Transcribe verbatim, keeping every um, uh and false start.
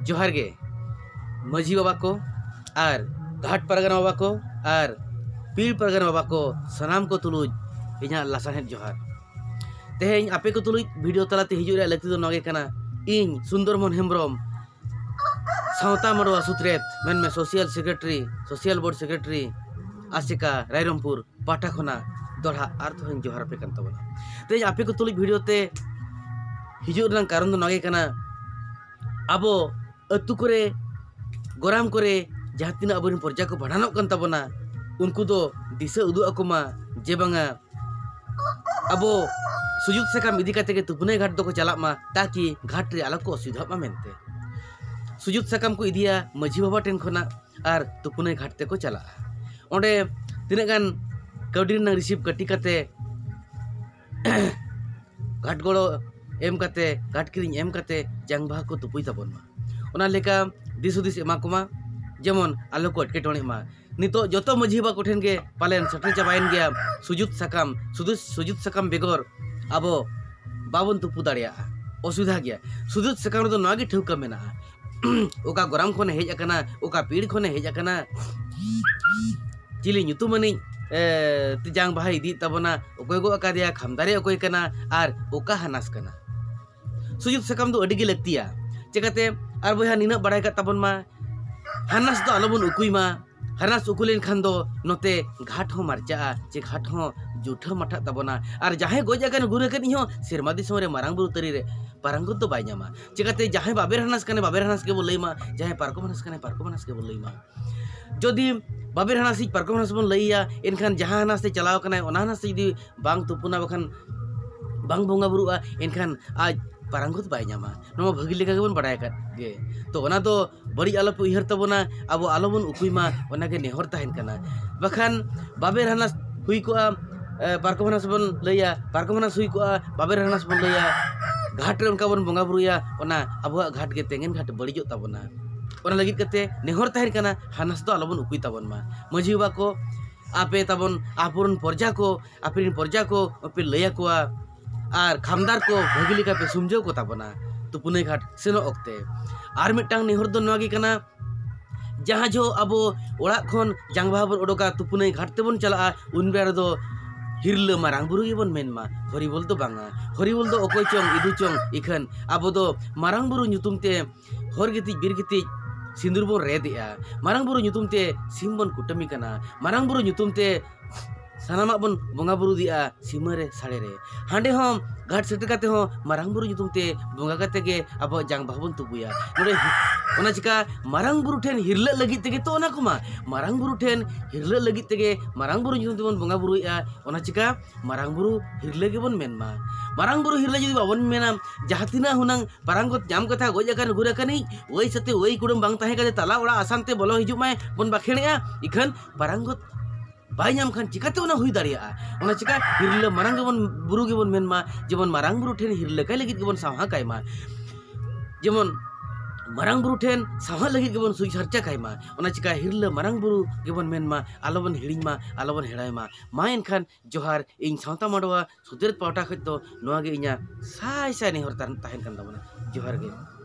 ᱡᱚᱦᱟᱨ ᱜᱮ ᱢᱟᱹᱡᱷᱤ ᱵᱟᱵᱟ ᱠᱚ ᱟᱨ ᱜᱷᱟᱴ ᱯᱟᱨᱜᱟᱱᱟ ᱵᱟᱵᱟ ᱠᱚ ᱟᱨ ᱯᱤᱲ ᱯᱟᱨᱜᱟᱱᱟ ᱵᱟᱵᱟ ᱠᱚ, ᱥᱟᱱᱟᱢ ᱠᱚ ᱛᱩᱞᱩᱡ ᱤᱧᱟᱹᱜ ᱞᱟᱥᱟᱲᱦᱮᱫ ᱡᱚᱦᱟᱨ᱾ ᱛᱮᱦᱮᱧ ᱟᱯᱮ ᱠᱚ ᱛᱩᱞᱩᱡ ᱵᱷᱤᱰᱤᱭᱳ ᱛᱟᱞᱟᱛᱮ ᱦᱤᱡᱩᱜ ᱨᱮᱭᱟᱜ ᱞᱟᱹᱠᱛᱤ ᱫᱚ ᱱᱚᱣᱟ ᱜᱮ ᱠᱟᱱᱟ, ᱤᱧ ᱥᱩᱱᱫᱚᱨ ᱢᱳᱦᱚᱱ ᱦᱮᱢᱵᱨᱚᱢ, ᱥᱟᱶᱛᱟ ᱢᱟᱰᱣᱟ ᱥᱩᱛᱨᱮᱛ, ᱢᱮᱱᱢᱮ social secretary, social board secretary, ᱟᱥᱮᱠᱟ, ᱨᱟᱭᱨᱚᱝᱯᱩᱨ ᱯᱟᱦᱴᱟ ᱠᱷᱚᱱᱟᱜ ᱫᱚᱦᱲᱟ ᱟᱨ ᱫᱚᱦᱲᱟᱧ ᱡᱚᱦᱟᱨ ᱟᱯᱮ ᱠᱟᱱ ᱛᱟᱵᱚᱱᱟ᱾ ᱛᱮᱦᱮᱧ ᱟᱯᱮ ᱠᱚ ᱛᱩᱞᱩᱡ ᱵᱷᱤᱰᱤᱭᱳ ᱛᱮ ᱦᱤᱡᱩᱜ ᱨᱮᱱᱟᱜ ᱠᱟᱨᱚᱱ ᱫᱚ ᱱᱚᱣᱟ ᱜᱮ ᱠᱟᱱᱟ, ᱟᱵᱚ ᱟᱹᱛᱩ ᱠᱚᱨᱮ, ᱜᱚᱨᱟᱢ ᱠᱚᱨᱮ ᱡᱟᱦᱟᱸ ᱛᱤᱱᱟᱹᱜ ᱟᱵᱚᱨᱮᱱ ᱯᱨᱚᱡᱟ ᱠᱚ ᱵᱷᱟᱸᱰᱟᱱᱚᱜ ᱠᱟᱱ ᱛᱟᱵᱚᱱᱟ, ᱩᱱᱠᱩ ᱫᱚ ᱫᱤᱥᱟᱹ ᱩᱫᱩᱜ ᱟᱠᱚ ᱢᱟ ᱡᱮ ᱵᱟᱝᱟ ᱟᱵᱚ ᱥᱩᱡᱩᱛ ᱥᱟᱠᱟᱢ ᱤᱫᱤ ᱠᱟᱛᱮ ᱜᱮ ᱛᱩᱯᱩᱱᱟᱹᱭ ᱜᱷᱟᱴ ᱫᱚᱠᱚ ᱪᱟᱞᱟᱜ ᱢᱟ, ᱛᱟᱠᱤ ᱜᱷᱟᱴ ᱨᱮ ᱟᱞᱚ ᱠᱚ ᱚᱥᱩᱵᱤᱫᱷᱟᱜ ᱢᱟ ᱢᱮᱱᱛᱮ᱾ ᱥᱩᱡᱩᱛ ᱥᱟᱠᱟᱢ ᱠᱚ ᱤᱫᱤᱭᱟ ᱢᱟᱹᱡᱷᱤ ᱵᱟᱵᱟ ᱴᱷᱮᱱ ᱠᱷᱚᱱᱟᱜ ᱟᱨ ᱛᱩᱯᱩᱱᱟᱹᱭ ᱜᱷᱟᱴ ᱛᱮᱠᱚ ᱪᱟᱞᱟᱜᱼᱟ᱾ ᱚᱸᱰᱮ ᱛᱤᱱᱟᱹᱜ ᱜᱟᱱ ᱠᱟᱹᱣᱰᱤ ᱨᱮᱱᱟᱜ ᱨᱤᱥᱤᱵᱷ ᱠᱟᱹᱴᱤ ᱠᱟᱛᱮ ᱜᱷᱟᱴ ᱜᱚᱲᱚ ᱮᱢ ᱠᱟᱛᱮ, ᱜᱷᱟᱴ ᱠᱤᱨᱤᱧ ᱮᱢ ᱠᱟᱛᱮ ᱡᱟᱝ ᱵᱟᱦᱟ ᱠᱚ ᱛᱩᱯᱩᱭ ᱛᱟᱵᱚᱱ ᱢᱟ᱾ ᱚᱱᱟ ᱞᱮᱠᱟ ᱫᱤᱥ ᱦᱩᱫᱤᱥ ᱮᱢᱟ ᱠᱚᱢᱟ, ᱡᱮᱢᱚᱱ ᱟᱞᱚ ᱠᱚ ᱮᱴᱠᱮᱴᱚᱬᱮᱜ ᱢᱟ᱾ ᱱᱤᱛᱚᱜ ᱡᱚᱛᱚ ᱢᱟᱹᱡᱷᱤ ᱵᱟᱵᱟ ᱠᱚᱴᱷᱮᱱ ᱜᱮ ᱯᱟᱞᱮᱱ ᱥᱮᱴᱮᱨ ᱪᱟᱵᱟᱭᱮᱱ ᱜᱮᱭᱟ ᱥᱩᱡᱩᱛ ᱥᱟᱠᱟᱢ᱾ ᱥᱩᱫᱩ ᱥᱩᱡᱩᱛ ᱥᱟᱠᱟᱢ ᱵᱮᱜᱚᱨ ᱟᱵᱚ ᱵᱟᱵᱚᱱ ᱛᱩᱯᱩ ᱫᱟᱲᱮᱭᱟᱜᱼᱟ, ᱚᱥᱩᱵᱤᱫᱷᱟ ᱜᱮᱭᱟ᱾ ᱥᱩᱡᱩᱛ ᱥᱟᱠᱟᱢ ᱨᱮᱫᱚ ᱱᱚᱣᱟ ᱜᱮ ᱴᱷᱟᱹᱣᱠᱟᱹ ᱢᱮᱱᱟᱜᱼᱟ, ᱚᱠᱟ ᱜᱚᱨᱟᱢ ᱠᱷᱚᱱᱮ ᱦᱮᱡ ᱟᱠᱟᱱᱟ, ᱚᱠᱟ ᱯᱤᱲ ᱠᱷᱚᱱᱮ ᱦᱮᱡ ᱟᱠᱟᱱᱟ, ᱪᱤᱞᱤ ᱧᱩᱛᱩᱢᱟᱱᱤᱡ, ᱮ, ᱡᱟᱝ ᱵᱟᱦᱟᱭ ᱤᱫᱤᱭᱮᱫ ᱛᱟᱵᱚᱱᱟ, ᱚᱠᱚᱭ ᱜᱚᱜ ᱟᱠᱟᱫᱮᱭᱟ, ᱠᱷᱟᱢᱫᱟᱨᱮ ᱚᱠᱚᱭ ᱠᱟᱱᱟ, ᱟᱨ ᱚᱠᱟ ᱦᱟᱱᱟᱥ ᱠᱟᱱᱟ᱾ ᱥᱩᱡᱩᱛ ᱥᱟᱠᱟᱢ ᱫᱚ ᱟᱹᱰᱤ ᱜᱮ ᱞᱟᱹᱠᱛᱤᱭᱟ᱾ ᱪᱮᱠᱟᱛᱮ? ᱟᱨ ᱵᱚᱭᱦᱟ, ᱱᱤᱱᱟᱹᱜ ᱵᱟᱲᱟᱭ ᱠᱟᱜ ᱛᱟᱵᱚᱱ ᱢᱟ, ᱦᱟᱱᱟᱥ ᱫᱚ ᱟᱞᱚᱵᱚᱱ ᱩᱠᱩᱭ ᱢᱟ᱾ ᱦᱟᱱᱟᱥ ᱩᱠᱩ ᱞᱮᱱᱠᱷᱟᱱ ᱫᱚ ᱱᱚᱛᱮ ᱜᱷᱟᱴ ᱦᱚᱸ ᱢᱟᱨᱪᱟᱜᱼᱟ, ᱪᱮ ᱜᱷᱟᱴ ᱦᱚᱸ ᱡᱩᱴᱷᱟᱹ ᱢᱟᱴᱷᱟᱜ ᱛᱟᱵᱚᱱᱟ᱾ ᱟᱨ ᱡᱟᱦᱟᱸᱭ ᱜᱚᱡ ᱟᱠᱟᱱ ᱜᱩᱨ ᱟᱠᱟᱱ ᱤᱧ ᱦᱚᱸ ᱥᱮᱨᱢᱟ ᱫᱤᱥᱚᱢ ᱨᱮ ᱢᱟᱨᱟᱝ ᱵᱩᱨᱩ ᱛᱟᱹᱨᱤ ᱨᱮ ᱯᱟᱨᱟᱝᱜᱚᱛ ᱫᱚ ᱵᱟᱭ ᱧᱟᱢᱟ᱾ ᱪᱮᱠᱟᱛᱮ? ᱡᱟᱦᱟᱸᱭ ᱵᱟᱵᱮᱨ ᱦᱟᱱᱟᱥ ᱠᱟᱱᱟᱭ, ᱵᱟᱵᱮᱨ ᱦᱟᱱᱟᱥ ᱜᱮᱵᱚ ᱞᱟᱹᱭ ᱢᱟ, ᱡᱟᱦᱟᱸᱭ ᱯᱟᱨᱠᱚᱢ ᱦᱟᱱᱟᱥ ᱠᱟᱱᱟᱭ, ᱯᱟᱨᱠᱚᱢ ᱦᱟᱱᱟᱥ ᱜᱮᱵᱚ ᱞᱟᱹᱭ ᱢᱟ᱾ ᱡᱩᱫᱤ ᱵᱟᱵᱮᱨ ᱦᱟᱱᱟᱥᱤᱡ ᱯᱟᱨᱠᱚᱢ ᱦᱟᱱᱟᱥ ᱵᱚᱱ ᱞᱟᱹᱭᱟ, ᱮᱱᱠᱷᱟᱱ ᱡᱟᱦᱟᱸ ᱦᱟᱱᱟᱥ ᱛᱮ ᱪᱟᱞᱟᱣ ᱠᱟᱱᱟᱭ, ᱚᱱᱟ ᱦᱟᱱᱟᱥ ᱛᱮ ᱡᱩᱫᱤ ᱵᱟᱝ ᱛᱩᱯᱩᱱᱟ, ᱵᱟᱠᱷᱟᱱ ᱵᱟᱝ ᱵᱚᱸᱜᱟ ᱵᱩᱨᱩᱜᱼᱟ, ᱮᱱᱠᱷᱟᱱ ᱟᱡ ᱯᱟᱨᱟᱝᱜᱚᱛ ᱵᱟᱭ ᱧᱟᱢᱟ᱾ ᱱᱚᱣᱟ ᱵᱷᱟᱹᱜᱤ ᱞᱮᱠᱟ ᱜᱮᱵᱚᱱ ᱵᱟᱲᱟᱭ ᱟᱠᱟᱫ ᱜᱮ᱾ ᱛᱚ, ᱚᱱᱟ ᱫᱚ ᱵᱟᱹᱲᱤᱡ ᱟᱞᱚᱯᱮ ᱩᱭᱦᱟᱹᱨ ᱛᱟᱵᱚᱱᱟ, ᱟᱵᱚ ᱟᱞᱚᱵᱚᱱ ᱩᱠᱩᱭ ᱢᱟ, ᱚᱱᱟᱜᱮ ᱱᱮᱦᱚᱨ ᱛᱟᱦᱮᱱ ᱠᱟᱱᱟ᱾ ᱵᱟᱠᱷᱟᱱ ᱵᱟᱵᱮᱨ ᱦᱟᱱᱟᱥ ᱦᱩᱭ ᱠᱚᱜᱼᱟ, ᱮ, ᱯᱟᱨᱠᱚᱢ ᱦᱟᱱᱟᱥ ᱵᱚᱱ ᱞᱟᱹᱭᱟ, ᱯᱟᱨᱠᱚᱢ ᱦᱟᱱᱟᱥ ᱦᱩᱭ ᱠᱚᱜᱼᱟ, ᱵᱟᱵᱮᱨ ᱦᱟᱱᱟᱥ ᱵᱚᱱ ᱞᱟᱹᱭᱟ, ᱜᱷᱟᱴ ᱨᱮ ᱚᱱᱠᱟ ᱵᱚᱱ ᱵᱚᱸᱜᱟ ᱵᱩᱨᱩᱭᱟ, ᱚᱱᱟ ᱟᱵᱚᱣᱟᱜ ᱜᱷᱟᱴ ᱜᱮ ᱛᱮᱸᱜᱮᱱ ᱜᱷᱟᱴ ᱵᱟᱹᱲᱤᱡᱚᱜ ᱛᱟᱵᱚᱱᱟ᱾ ᱚᱱᱟ ᱞᱟᱹᱜᱤᱫ ᱠᱟᱛᱮ ᱱᱮᱦᱚᱨ ᱛᱟᱦᱮᱱ ᱠᱟᱱᱟ, ᱦᱟᱱᱟᱥ ᱫᱚ ᱟᱞᱚᱵᱚᱱ ᱩᱠᱩᱭ ᱛᱟᱵᱚᱱ ᱢᱟ᱾ ᱢᱟᱹᱡᱷᱤ ᱵᱟᱵᱟ ᱠᱚ, ᱟᱯᱮ ᱛᱟᱵᱚᱱ ᱟᱵᱚᱨᱮᱱ ᱯᱨᱚᱡᱟ ᱠᱚ, ᱟᱯᱮᱨᱮᱱ ᱯᱨᱚᱡᱟ ᱠᱚ ᱯᱮ ᱞᱟᱹᱭ ᱟᱠᱚᱣᱟ ᱟᱨ ᱠᱷᱟᱢᱫᱟᱨ ᱠᱚ ᱵᱷᱟᱹᱜᱤ ᱞᱮᱠᱟ ᱯᱮ ᱥᱩᱢᱡᱷᱟᱹᱣ ᱠᱚ ᱛᱟᱵᱚᱱᱟ᱾ ᱛᱩᱯᱩᱱᱟᱹᱭ ᱜᱷᱟᱴ ᱥᱮᱱᱚᱜ ᱚᱠᱛᱮ᱾ ᱟᱨ ᱢᱤᱫᱴᱟᱝ ᱱᱮᱦᱚᱨ ᱫᱚ ᱱᱚᱣᱟ ᱜᱮ ᱠᱟᱱᱟ, ᱡᱟᱦᱟᱸ ᱡᱚᱦᱚᱜ ᱟᱵᱚ ᱚᱲᱟᱜ ᱠᱷᱚᱱ ᱡᱟᱝ ᱵᱟᱦᱟ ᱵᱚᱱ ᱚᱰᱚᱠᱟ, ᱛᱩᱯᱩᱱᱟᱹᱭ ᱜᱷᱟᱴ ᱛᱮᱵᱚᱱ ᱪᱟᱞᱟᱜᱼᱟ, ᱩᱱ ᱵᱮᱲᱟ ᱨᱮᱫᱚ ᱦᱤᱨᱞᱟᱹ ᱢᱟᱨᱟᱝ ᱵᱩᱨᱩ ᱜᱮᱵᱚᱱ ᱢᱮᱱ ᱢᱟ, ᱦᱚᱨᱤᱵᱚᱞ ᱫᱚ ᱵᱟᱝᱟ᱾ ᱦᱚᱨᱤᱵᱚᱞ ᱫᱚ ᱚᱠᱚᱭ ᱪᱚᱝ, ᱤᱫᱩ ᱪᱚᱝ, ᱤᱠᱷᱟᱹᱱ ᱟᱵᱚ ᱫᱚ ᱢᱟᱨᱟᱝ ᱵᱩᱨᱩ ᱧᱩᱛᱩᱢ ᱛᱮ ᱦᱚᱨ ᱜᱤᱛᱤᱡ ᱵᱤᱨ ᱜᱤᱛᱤᱡ ᱥᱤᱸᱫᱩᱨ ᱵᱚᱱ ᱨᱮᱫ ᱮᱜᱼᱟ᱾ ᱢᱟᱨᱟᱝ ᱵᱩᱨᱩ ᱧᱩᱛᱩᱢ ᱛᱮ ᱥᱤᱢ ᱵᱚᱱ ᱠᱩᱴᱟᱹᱢᱤ ᱠᱟᱱᱟ᱾ ᱢᱟᱨᱟᱝ ᱵᱩᱨᱩ ᱧᱩᱛᱩᱢ ᱛᱮ ᱥᱟᱱᱟᱢᱟᱜ ᱵᱚᱱ ᱵᱚᱸᱜᱟ ᱵᱩᱨᱩ ᱤᱫᱤᱜᱼᱟ ᱥᱤᱢᱟᱹ ᱨᱮ, ᱥᱟᱲᱮ ᱨᱮ᱾ ᱦᱟᱸᱰᱮ ᱦᱚᱸ ᱜᱷᱟᱴ ᱥᱮᱴᱮᱨ ᱠᱟᱛᱮ ᱦᱚᱸ ᱢᱟᱨᱟᱝ ᱵᱩᱨᱩ ᱧᱩᱛᱩᱢ ᱛᱮ ᱵᱚᱸᱜᱟ ᱠᱟᱛᱮ ᱜᱮ ᱟᱵᱚᱣᱟᱜ ᱡᱟᱝ ᱵᱟᱦᱟ ᱵᱚᱱ ᱛᱩᱯᱩᱭᱟ᱾ ᱱᱚᱰᱮ ᱦᱤ-, ᱚᱱᱟ ᱪᱤᱠᱟ ᱢᱟᱨᱟᱝ ᱵᱩᱨᱩ ᱴᱷᱮᱱ ᱦᱤᱨᱞᱟᱹᱜ ᱞᱟᱹᱜᱤᱫ ᱛᱮᱜᱮ ᱛᱚ ᱚᱱᱟ ᱠᱚᱢᱟ᱾ ᱢᱟᱨᱟᱝ ᱵᱩᱨᱩ ᱴᱷᱮᱱ ᱦᱤᱨᱞᱟᱹᱜ ᱞᱟᱹᱜᱤᱫ ᱛᱮᱜᱮ ᱢᱟᱨᱟᱝ ᱵᱩᱨᱩ ᱧᱩᱛᱩᱢ ᱛᱮᱵᱚᱱ ᱵᱚᱸᱜᱟ ᱵᱩᱨᱩᱭᱮᱫᱼᱟ᱾ ᱚᱱᱟ ᱪᱤᱠᱟ ᱢᱟᱨᱟᱝ ᱵᱩᱨᱩ ᱦᱤᱨᱞᱟᱹ ᱜᱮᱵᱚᱱ ᱢᱮᱱ ᱢᱟ᱾ ᱢᱟᱨᱟᱝ ᱵᱩᱨᱩ ᱦᱤᱨᱞᱟᱹ ᱡᱩᱫᱤ ᱵᱟᱵᱚᱱ ᱢᱮᱱᱟ, ᱡᱟᱦᱟᱸ ᱛᱤᱱᱟᱹᱜ ᱦᱩᱱᱟᱹᱝ ᱯᱟᱨᱟᱝᱜᱚᱛ ᱧᱟᱢ ᱠᱟᱛᱮ ᱜᱚᱡ ᱟᱠᱟᱱ ᱜᱩᱨ ᱟᱠᱟᱱᱤᱡ, ᱳᱭ ᱥᱟᱛᱮ ᱳᱭ ᱠᱩᱲᱟᱹᱢ ᱵᱟᱝ ᱛᱟᱦᱮᱸ ᱠᱟᱛᱮ ᱛᱟᱞᱟ ᱚᱲᱟᱜ ᱟᱥᱟᱱ ᱛᱮ ᱵᱚᱞᱚ ᱦᱤᱡᱩᱜ ᱢᱟᱭ ᱵᱚᱱ ᱵᱟᱠᱷᱮᱲᱮᱜᱼᱟ, ᱤᱠᱷᱟᱹᱱ ᱯᱟᱨᱟᱝᱜᱚᱛ ᱵᱟᱭ ᱧᱟᱢ ᱠᱷᱟᱱ ᱪᱤᱠᱟᱹᱛᱮ ᱚᱱᱟ ᱦᱩᱭ ᱫᱟᱲᱮᱭᱟᱜᱼᱟ? ᱚᱱᱟ ᱪᱤᱠᱟ ᱦᱤᱨᱞᱟᱹ ᱢᱟᱨᱟᱝ ᱜᱮᱵᱚᱱ, ᱵᱩᱨᱩ ᱜᱮᱵᱚᱱ ᱢᱮᱱ ᱢᱟ, ᱡᱮᱢᱚᱱ ᱢᱟᱨᱟᱝ ᱵᱩᱨᱩ ᱴᱷᱮᱱ ᱦᱤᱨᱞᱟᱹ ᱠᱟᱭ ᱞᱟᱹᱜᱤᱫ ᱜᱮᱵᱚᱱ ᱥᱟᱶᱦᱟ ᱠᱟᱭ ᱢᱟ᱾ ᱡᱮᱢᱚᱱ ᱢᱟᱨᱟᱝ ᱵᱩᱨᱩ ᱴᱷᱮᱱ ᱥᱟᱶᱦᱟ ᱞᱟᱹᱜᱤᱫ ᱜᱮᱵᱚᱱ ᱥᱩᱭ ᱥᱟᱨᱪᱟ ᱠᱟᱭ ᱢᱟ᱾ ᱚᱱᱟ ᱪᱤᱠᱟ ᱦᱤᱨᱞᱟᱹ ᱢᱟᱨᱟᱝ ᱵᱩᱨᱩ ᱜᱮᱵᱚᱱ ᱢᱮᱱ ᱢᱟ, ᱟᱞᱚᱵᱚᱱ ᱦᱤᱲᱤᱧ ᱢᱟ, ᱟᱞᱚᱵᱚᱱ ᱦᱮᱲᱟᱭ ᱢᱟ᱾ ᱢᱟ ᱮᱱᱠᱷᱟᱱ ᱡᱚᱦᱟᱨ, ᱤᱧ ᱥᱟᱶᱛᱟ ᱢᱟᱰᱣᱟ ᱥᱩᱫᱷᱤᱨ ᱯᱟᱦᱴᱟ ᱠᱷᱚᱱ ᱫᱚ ᱱᱚᱣᱟ ᱜᱮ ᱤᱧᱟᱹᱜ ᱥᱟᱭ ᱥᱟᱭ ᱱᱮᱦᱚᱨ ᱛᱟᱦᱮᱱ, ᱛᱟᱦᱮᱱ ᱠᱟᱱ ᱛᱟᱵᱚᱱᱟ᱾ ᱡᱚᱦᱟᱨ ᱜᱮ᱾